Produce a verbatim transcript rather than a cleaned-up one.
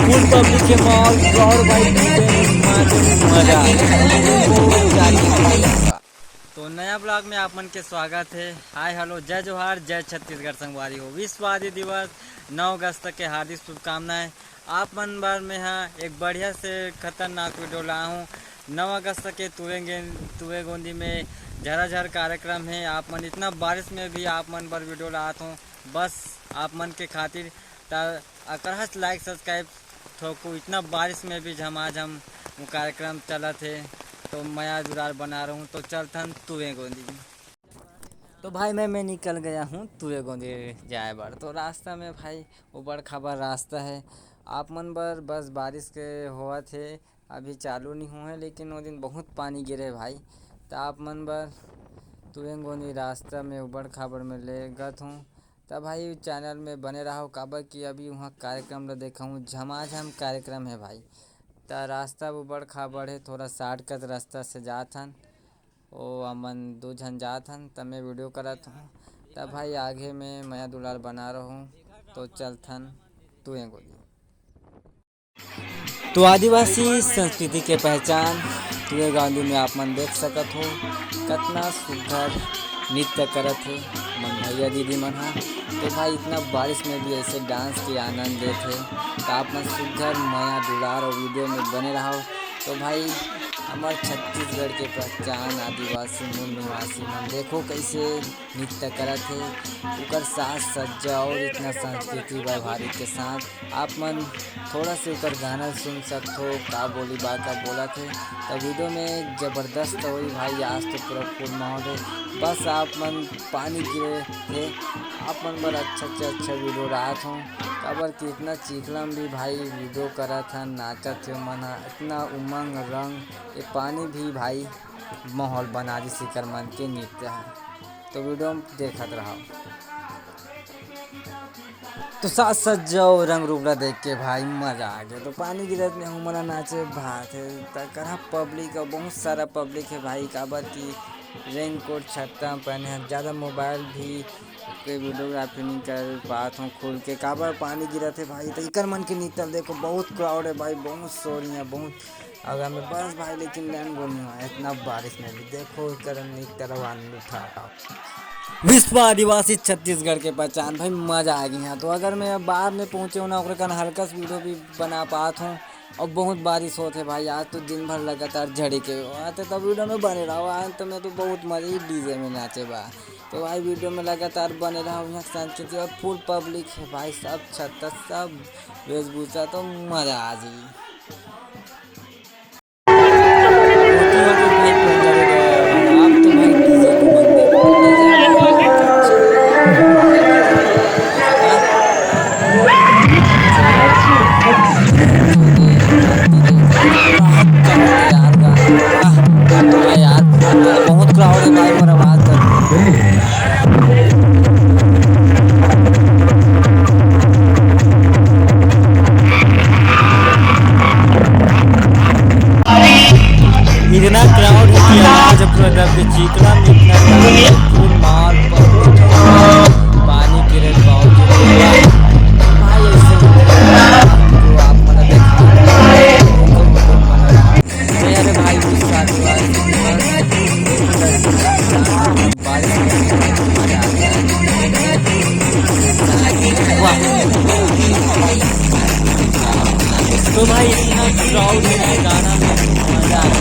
फुल public के माहौल, crowd भाई, डीजे में मजा, मजा। तो नया ब्लॉग में आप मन के स्वागत है। हाय हेलो, जय जोहार, जय छत्तीसगढ़ संगवारी हो। विश्व आदि दिवस नौ अगस्त के हार्दिक शुभकामनाएं। आप मन बर मैं हा एक बढ़िया से खतरनाक वीडियो लाया हूँ। नौ अगस्त के तुवे गें-, तुवे गोंदी में झराझर कार्यक्रम है। आप मन इतना बारिश में भी आप मन बर वीडियो लात हूँ, बस आप मन के खातिर। त अकरहस लाइक सब्सक्राइब ठोकू, इतना बारिश में भी झमाझम वो कार्यक्रम चलत है, तो मया दुलार बना रहूँ। तो चलथन तुवे गोंदी। तो भाई मैं मैं निकल गया हूँ तुवे गोंदी जाए बर। तो रास्ता में भाई उबड़ खाबड़ रास्ता है, आप मन बर बस बारिश के होवत है, अभी चालू नहीं हुआ है, लेकिन वो दिन बहुत पानी गिरे भाई। त आप मन बर तुवे गोंदी रास्ता में उबड़ खाबड़ में ले गत हूँ। त भाई चैनल में बने रहो, काबर कि अभी वहाँ कार्यक्रम ला देखाऊँ, झमाझम कार्यक्रम है भाई। त रास्ता उबड़ खाबड़ है, थोड़ा शॉर्टकट रास्ता से जात हन। ओ हमन दो झन जात हन, त मैं वीडियो करत हूँ। त भाई आगे में मया दुलार बना रहूँ, तो चलथन तुए गोंदी। तो आदिवासी संस्कृति के पहचान तुए गोंदी में आप मन देख सकत हो, कतना सुघर नृत्य करत हे मन भैया दीदी मन हा। तो भाई इतना बारिश में भी ऐसे डांस के आनंद लेत हे, तो आप मन सुघर मया दुलार और वीडियो में बने रहो। तो भाई हमार छत्तीसगढ़ के पहचान आदिवासी मूल निवासी मन देखो कैसे नृत्य करत हे, ओकर साज सज्जा और इतना संस्कृति व्यवहारिक के साथ आप मन थोड़ा से ओकर गाना सुन सकथो, का बोली बा का बोलत हे। त वीडियो में जबरदस्त होई भाई, आज तो पूरा फुल माहौल है। बस आप मन पानी गिरे थे, आप मन बर अच्छा से अच्छा वीडियो राहत हूँ, काबर कि इतना चिखला में भी भाई वीडियो करत हन, नाचत हे मन ह, इतना उमंग रंग, ये पानी भी भाई माहौल बना दी सिकर मन के नृत्य है। तो वीडियो में देखत रहो। तो साज सज्जा और रंग रूप ला देख के भाई मजा आ गया। तो पानी गिरत में हमन ला नाचे भात है, त करा पब्लिक और बहुत सारा पब्लिक है भाई, काबर कि रेनकोट छत्ता पहने हैं, ज़्यादा मोबाइल भी के वीडियोग्राफी नहीं कर पात हूँ खुल के, काबर पानी गिरत है भाई। तो इकर मन के निकल देखो, बहुत क्राउड है भाई, बहुत शोर है, बहुत अगर मैं बस भाई, लेकिन लैंड नहीं हुआ इतना बारिश में भी। देखो इकर निक तरह आनंद उठा। विश्व आदिवासी छत्तीसगढ़ के पहचान भाई, मजा आ गई यहाँ। तो अगर मैं अब बाहर में पहुँचे हूँ ना, ओकरे कारण हल्का सा वीडियो भी बना पात हूँ। और बहुत बारिश होत है भाई, आज तो दिन भर लगातार झड़ी के आते, तब वीडियो में बने रहो। आज तो मैं तो बहुत मजे ही डीजे में नाचे बा। तो भाई वीडियो में लगातार बने रहो, यहाँ संस्कृति और फुल पब्लिक है भाई, सब छत्ता, सब वेशभूषा, तो मजा आ जाई। यार, बहुत क्राउड है भाई, पर आवाज इतना क्राउड है कि आवाज पूरा दब के चिखला में इतना क्राउड है, फुल माल पर पानी गिरे, बावजूद भाई ऐसे तो आप मन देखा। अरे भाई, गुस्सा के बाद बारिश में मजा आ गया। वाह। तो भाई, इतना क्राउड है, गाना में मजा आ गया।